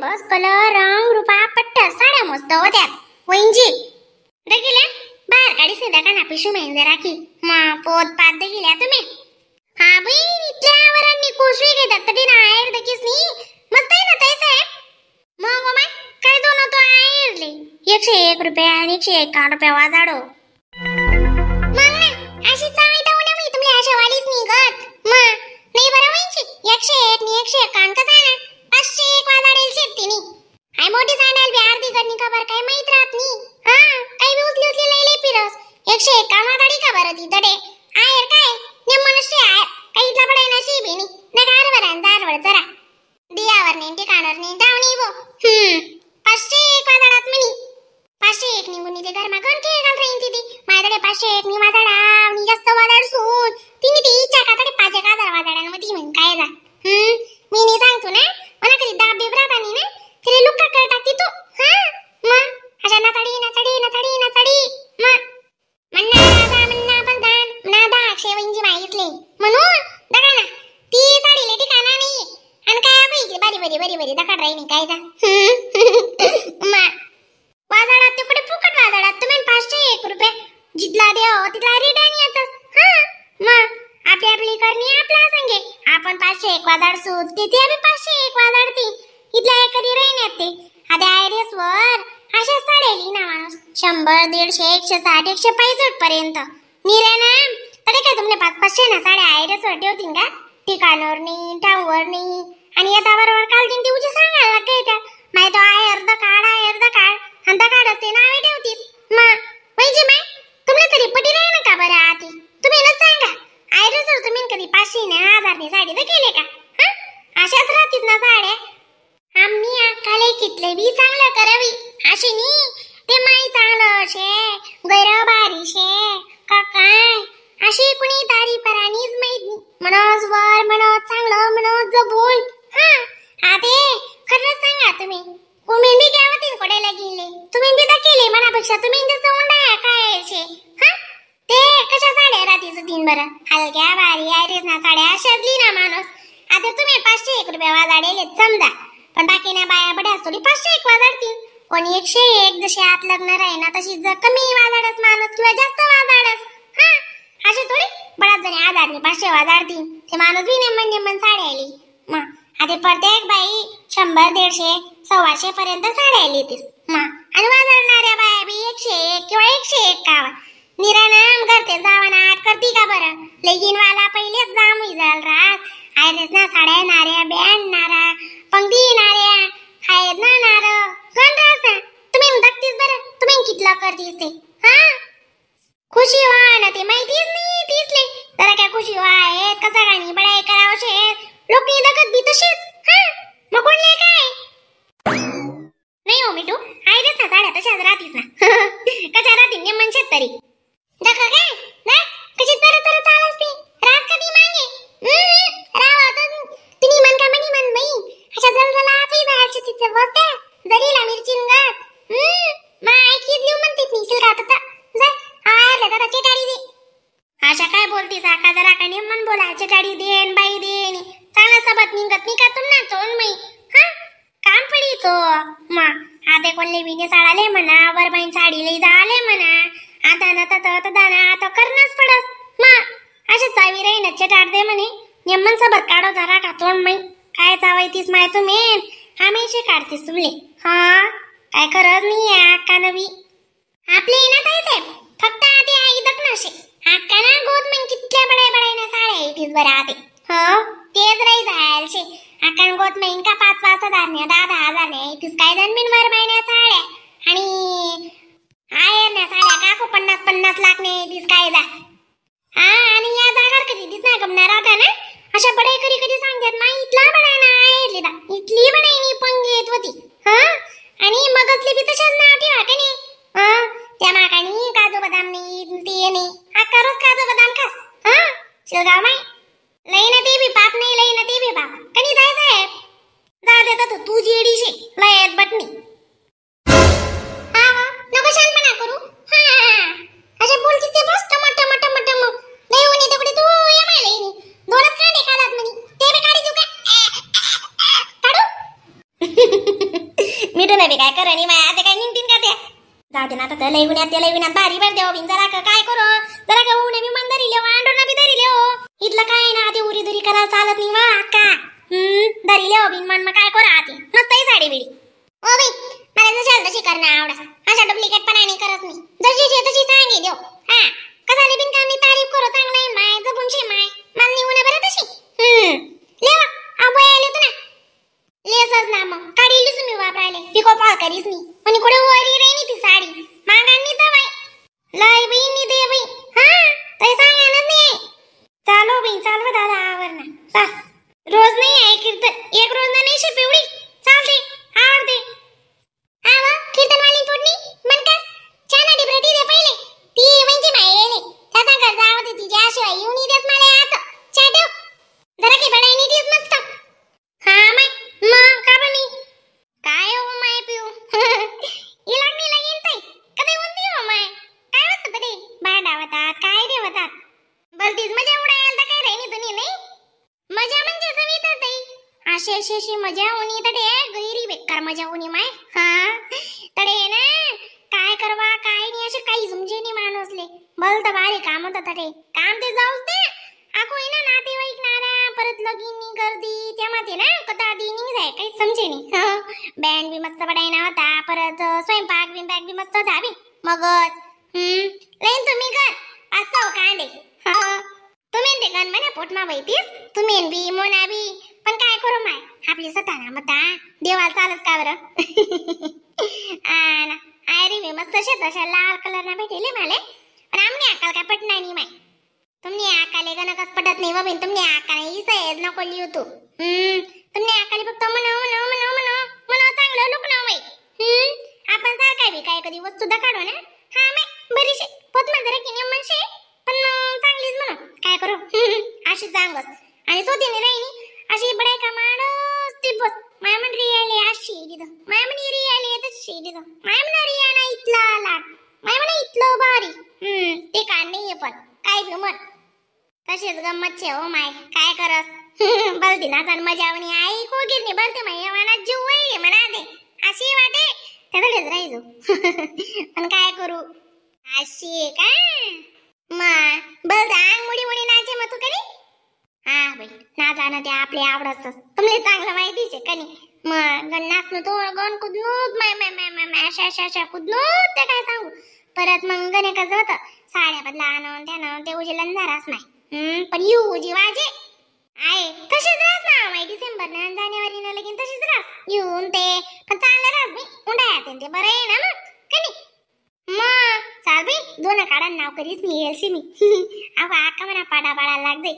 बस कलर रंग रूपा पट्ट साड्या मस्त होत्यात वैंजी देखिल्या बाहेर काढीस नाही का ना पिशू मेन जरा की मग पोत पात देखिल्या तुम्ही. हा बहीण इतल्या वरांनी कोशवी घेतात तरी ना आहेर देखीस नी मस्त आहे ना ताई साहेब. मग माय काय दोन तो आहेरले 101 रुपया आणि 101 रुपया वाजाडो. मग ना अशी चावी दावणे मी तुमले अशा वालीच नी गत मग नाही बरं वैंची 101 नी 101 कसा ना 501 वाजाडेल शेतीनी. आई मोठी सांडाल बी अर्धी करणी खबर काय माहित राहत नी. हा काही बी उचली उचली लई लई पिरस 101 वाजाडी का बरं ती तडे आहेर काय निम्मन शे आहे काही इथला पडाय ना शी बी नी नकार वरान दारवळ जरा दियावर नी ठिकाणावर नी डावणी बो. 501 वाजाडात म्हणी 501 निघून ते घरमा गण खेळ घाल राहीन तिथे माझ्याकडे 501 नी वाजाडा नी जास्त वाजाड सून तिने ती इच्छा का तडे 5 1000 वाजाडा मग ती म्हण काय जा. मी नी सांगतो ना मला कधी दाब बिब राहता नी ना तिने लुक्का कर टाकती तू. हा मग अशा नाचाडी नाचाडी नाचाडी नाचाडी मग मन्ना राजा मन्ना प्रधान नादा शेवंजी माईसले म्हणून दगा ना ती साडीले ठिकाणा नाही आणि काय आपण बारी बारी बारी बारी दखाड राही काय जा. मा वाजाडात ते कुठे फुकट वाजाडात तुम्ही 501 रुपये जिथला देव तिथला रिटर्न येतस. हा मग आपली आपली करणी आपला सांगे आपण 501 वाजाड सूत तिथे आम्ही 501 वाजाडती इथल्या एखादी राहीन ते आता आयरेस वर अशा साड्या ना माणूस 100 150 160 165 पर्यंत निरे ना तरी काय तुमने 500-500 ना साड्या आयरेस वर ठेवतीन का ठिकाणावर नाही ठाऊवर नाही आणि येता बरोबर काल तीन ती उजी सांगायला लागते त्या माहिती तो आहे अर्ध काढ आहे अर्ध काढ अंध काढ असते नावे ठेवतीस. मग म्हणजे माय तुमने तरी पटी राही ना का बरं आती तुम्ही ना सांगा आयरेस वर तुम्ही कधी 500 ने 1000 ने साडी तर केले का. हा अशाच राहतीस ना साड्या. आम्ही अक्काले कितले बी चांगलं करावी अशी नी ते माई चांगलं शे गैर भारी शे का काय अशी कुणी तारी पराणीच माहित नी मनोज वर मनोज चांगलं मनोज जबून. हा आते खरंच सांगा तुम्ही कुमी बी गावातीन कोडेला गेले तुम्ही बी तर केले मनापेक्षा तुम्ही जसं उंडा काय शे. हा ते कशा साड्या राहतीच दिन बरं हलक्या भारी आयरेस ना साड्या अशाच ना माणूस. आता तुम्ही 501 रुपया वाजाडेले समजा पण बाकी ना बाया बड्या थोडी 501 वाजाडतील कोणी 101 जसे आत लग्न राही ना तशी कमी वाजाडस माणूस किंवा जास्त वाजाडस. हा असे थोडी बऱ्याच जणी आजारनी 500 वाजाडतील ते माणूस बी नेमन नेमन साड्या आली. मग आता प्रत्येक बाई 100 150 125 पर्यंत साड्या आली तीस. मग आणि वाजाडणाऱ्या बाया बी 101 किंवा 101 कावा निरानाम करते जावा आठ करती का बरं लेगिनवाला पहिलेच जाम जाल रास आयरेस ना साड्या नाऱ्या बँड नारा पंगदी नाऱ्या हायत ना नार गण रास ना तुम्ही बघतीस बरं तुम्ही कितला करतीस ते. हा खुशी व्हा ना ते माहितीच नाही तीसले जरा काय खुशी व्हा आहेत कसा काय नाही बडा करावं शेत लोक दखत बी तशीच. हा मग कोणले काय नाही हो मिठू आयरेस ना साड्या तशाच राहतीस ना कशा राहतील निम्मन शेत तरी दख काय ना कशी तर तर चालस ती रात कधी मागे तिने मन का मनी मन बाई अशा जलजला आतही जायचे तिचे बसते जरीला मिरचीन गात मा ऐकीत लिहू म्हणतीत नी सिलगात आता जाय आयरले दादा चेटाडी दे. अशा काय बोलतीस आका जरा का निम्मन बोला चेटाडी then बाई then चांगला सबत निघत नी का तुमना तोंड मई. हा काम पडी तो मा आते कोणले बिने साडाले म्हणा वरबाईन साडी लई झाले म्हणा आता ना तर दाना आता करणंच पडस. मा अशा चावी राही ना चेटाड दे म्हणे निम्मन सबत काढो जरा का तोंड मई काय चावायतीस माय तुम्ही हमेशा काढतीस तुमले. हा काय खरंच नाही आहे अक्का नवी आपले ना ताई साहेब फक्त आधी आई दखनाशे अक्का ना गोद मग कितल्या बडाय बडाय ना साड्या येतीस बरं आते. हो तेच राही जायलशे अक्का गोद मग का 5-5 हजार ने 10-10 हजार ने येतीस काय जण बिन वर महिन्या साड्या आणि आयर ना साड्या काकू 50-50 लाख ने येतीस काय जा. हा आणि या जागार कधी दिसणार गमणार राहता ना अशा बडाई कधी कधी सांगतात मा इथला बडाय ना आयरली दा इथली बडाई नी पंग येत होती. हा आणि मगजली बी तशाच नाव ठेवा का नाही. हा त्या माकानी काजू बदाम नाही ते नाही अक्का रोज काजू बदाम खास. हा शिलगाव माई लई ना ते बी पाप नाही लई ना ते बी पाप कणी जाय साहेब जाऊ देता तू तू जेडी शे लयत बटनी. हा हा नको शानपणा करू. हा अशा बोलतीस ते बस टम टम टम टम लई होणी तेवढे तू ये माय लई दोनच कांदे खालात म्हणी ते बी काढी देऊ का काढू. तरी काय करणी माया ते काय निघतीन का ते जाऊ दे ना आता लई गुन्ह्यात ते लई गुन्ह्यात भारी भर देव बिन जरा काय करू जरा का ऊन बी मन धरी लेव अंडोना बी धरी लेव इथलं काय ना ते उरी दुरी करायला चालत नाही वा अक्का धरी लेव बिन मन मग काय करू आती मस्त आहे साडी बिडी ओ बाई मला जशी तशी करणं आवडस अशा डुप्लिकेट पण नाही करत मी जशी शे तशी सांगे देव हा कसाले बिन कामी तारीफ करू चांगलं आहे माय जपून शे माय मला निघून बरं तशी लेवा आबो आले तू ना लेसच ना मग काढीलीच मी वापरायले पिको पाळ करीस मी आणि कुठे वरी रे नी ती साडी मागांनी तर बाई लय बाई नी दे बाई हा तै सांगानच नाही चालो बाई चालव दादा आवर ना चाल रोज नाही आहे कीर्तन एक रोज ना नाही शे पिवळी चालते आवडते आव कीर्तनवाली पोटनी मन कर छान डिब्रटी दे पहिले ती म्हणजे मायेले त्याचा घर जावं ते तिच्याशिवाय येऊन देस मला आता चाटव जरा की बडाई नी तीच मस्त हा माय मग का बनी काय हो my पिऊ इला मी लगीन ताई कधी उंदी हो my काय होतं तरी भांडावतात काय देवतात बलतीच मजा उडायला तर काय राहिली तुम्ही नाही मजा म्हणजे सविता ताई अशी अशी अशी मजा होणी तडे गैरी बेकार मजा होणी माय हा तडे ना काय करवा काय नाही असे काही समजे नाही माणूसले बल तर भारी काम होतं तडे काम ते जाऊच दे आको ना नातेवाईक नारा परत लगीन गर्दी त्यामध्ये ना कदा आधी नाही जाय काही समजे नाही बँड बी मस्त पडायना होता परत स्वयंपाक बिंपाक बी मस्त होता बी मगच लईन तुम्ही कर असं कांदे तुम्ही ते गण म्हणा पोटमा बैतीस तुम्ही बी मोना बी पण काय करू माय आपली सताना मता देवाला चालत का बरं ना आयरी मी मस्त शे तशा लाल कलर ना भेटेले माले पण आमने अक्कल काय पटणार नाही माय तुमने अक्काले गणकच पटत नाही बाबीन तुमने अक्काले इसायच नको लिहू तू तुमने अक्काले फक्त म्हणा म्हणा म्हणा म्हणा म्हणा चांगलं लोक ना बाई आपण सारखा बी काय कधी वस्तू काढू ना हा माय बरीशे पोत जरा की म्हणशे पण चांगलीच म्हणू काय करू अशी चांगच आणि सोतीने राहिनी अशी बडाय का माणूस ती बस माय म्हण रियाले अशी दिदं माय म्हण रियाले तशी दिदं माय म्हण रियाना इथला लाड माय म्हण इथलं भारी ते का नाही पण काय बी म्हण तशीच गंमत छे हो my काय करस बलती नाचान मजा आवणी आई कोगिरनी बलते माय मना जीव आहे म्हणा दे अशी वाटे त्यातच राहिजो पण काय करू अशी का मा बलता अंग मुडी मुडी नाचे मग तू करी हा बाई नाचानं ते आपले आवडतच तुमले चांगलं माहितीच आहे कनी मग गण नाचणं तो गण कुदनूत माय माय माय माय माय अशा अशा अशा कुदनूत ते काय सांगू परत मग गणे कसं होतं साड्या बदला आणून त्यानं ते उजेला झारास नाही पण येऊ जी वाजे आहे तशीच रास ना माय डिसेंबर ना जानेवारी ना लगीन तशीच रास येऊन ते पण चांगलं रास बाई उंडाळ्यात ते बरं आहे ना मग कनी मग चाल बाई दोन काढा नाव करीच मी येलशी मी अहो आका म्हणा पाडा पाडा लाग जाई